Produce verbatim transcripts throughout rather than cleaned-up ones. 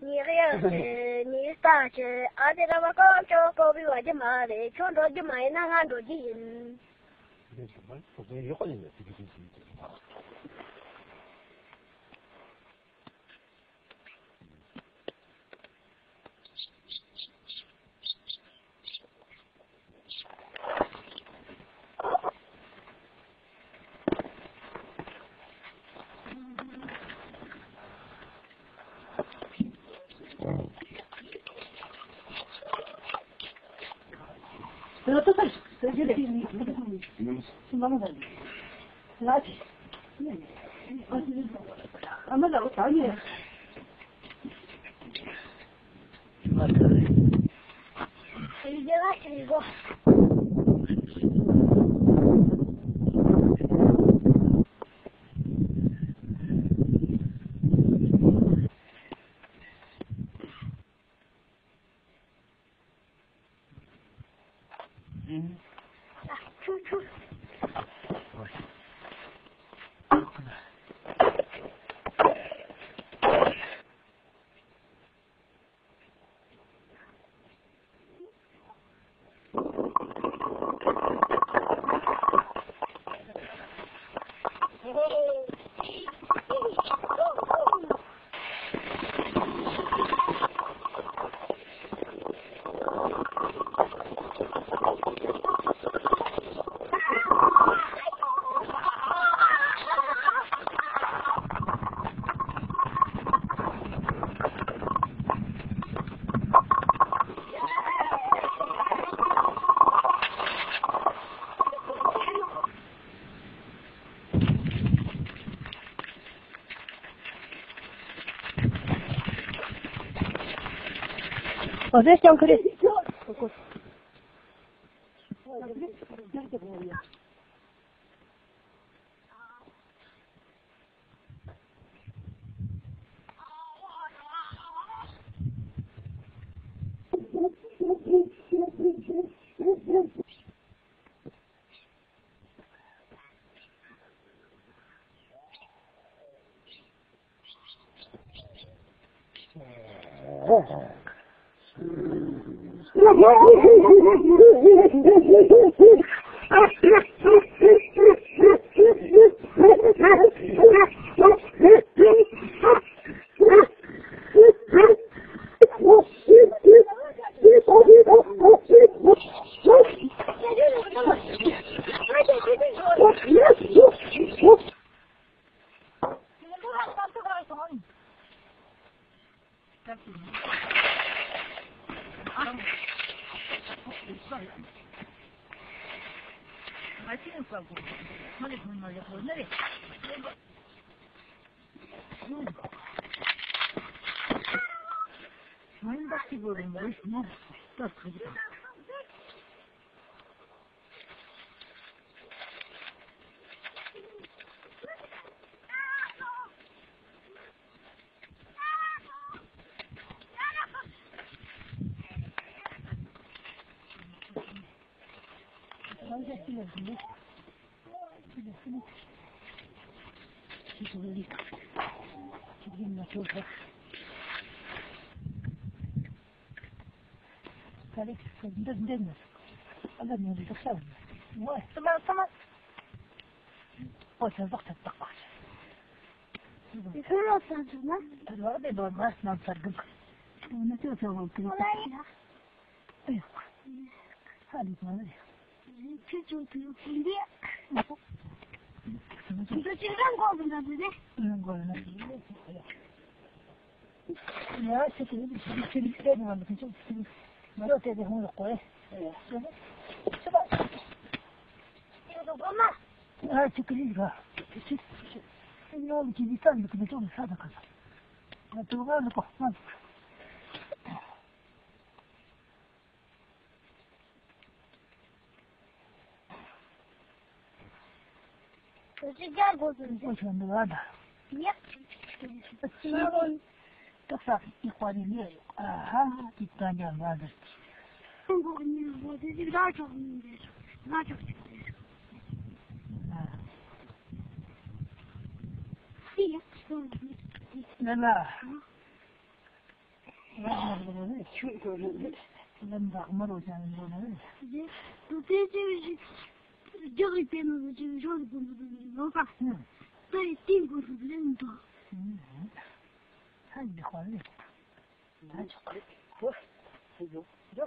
ཉེག་ཡག་ཆེ། ཉེག་ལྟ་ཆེ། ཨ་ཙི། ར་བ་ཀོ་ཅོ་ཀོ་བི་བ་རྒྱུ་མ་རེད། ཁྱོད་འགྲོ་རྒྱུ་མ་ཡིན་ན་ང་འགྲོ་རྒྱུ་ཡིན། ཨོ་རེད། སྐྱོང་གི་རེད། ལ་ལ། ཆུ་ལམ་འདག་མ་རོ་ཅང་ཡོད་ན། དེ་དེ་ཅི་རྒྱག་རིགས་དེ་ནི་ཅི་ཞོར་དུ་ནོ་པ། ད་ཡི་ཏིང་གོ་སུ་ལེན་དོ། ཧ་འདི་ཁོ་ལེ། ད་ཆོག་གི་གོ། ཧེ་ཡོ་ཡོ།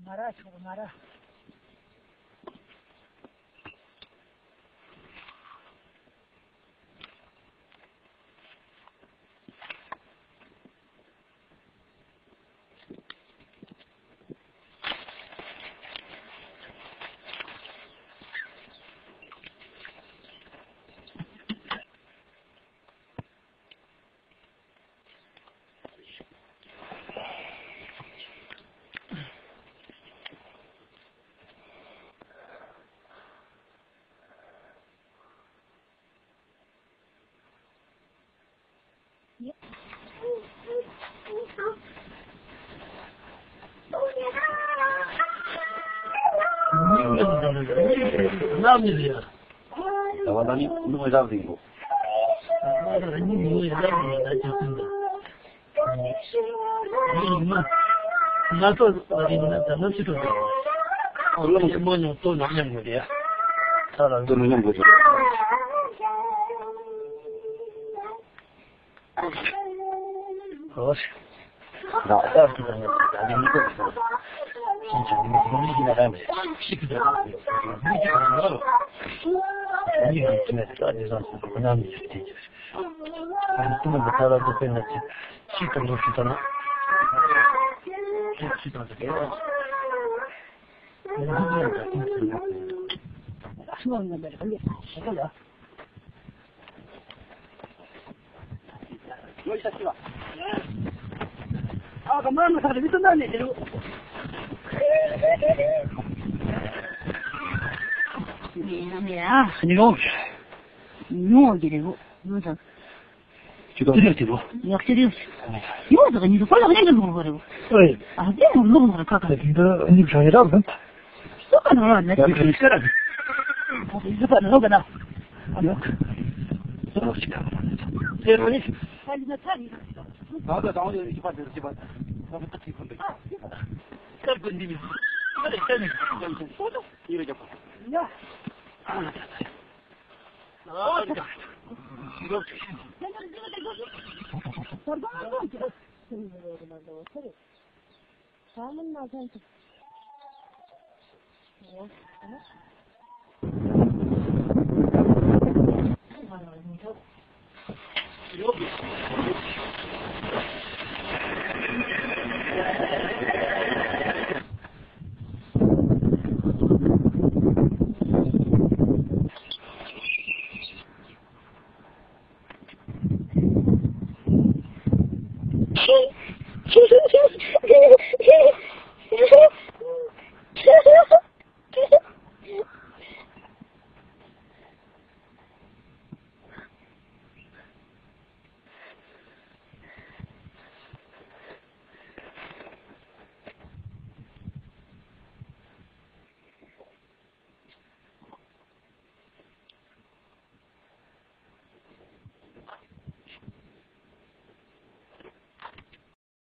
ང་ར་ཆོག་ང་ར། ཉོ་གི་རེད་གོ། ཉོ་དང་། ཅི་ལྟར་ཡག་ཅི་རེད། ཡག་ཅི་རེད། ཡོད་ཟེར་གི་ཉི་ཟེར་ཁོ་ལ་ཡག་ཉི་ཟེར་ལོག་པ་རེད། ཨོ་ཡེ། ཨ་དེ་ལོག་པ་རེད་ཁ་ཁ། དེ་འདི་གཉིས་བྱང་ཡི་རབ་ཟིན། སོ་ཁ་ནང་ལ་ནས་ཡག་ཅི་རེད་ཤི་ར། ཨ་དེ་ཟེར་པ་ནང་ལོག་ག་ན། ཨ་ཡོད། ཟེར་རོགས་ཅི་ཁ་མ་ན་ཚོ། ཟེར་རོགས་ནི། ཨ་ཡིན་ན་ཚ་ཡིན། ད་ད་ད་ཡོད་ཡོད་ཅི་པ་དེ་ཅི་པ། ད་ད་ཅི་ཁོ་འདི། ཨ་ཅི་པ། སྐར་པོ་འདི་མི། ཨ་རེ་ཤ་ནི། ཡོད་ཡོད་ཀྱང་ཁོ། ཡོད་ཡོད་ཀྱང་ཁོ། ཡ། ཨ་ད་ད།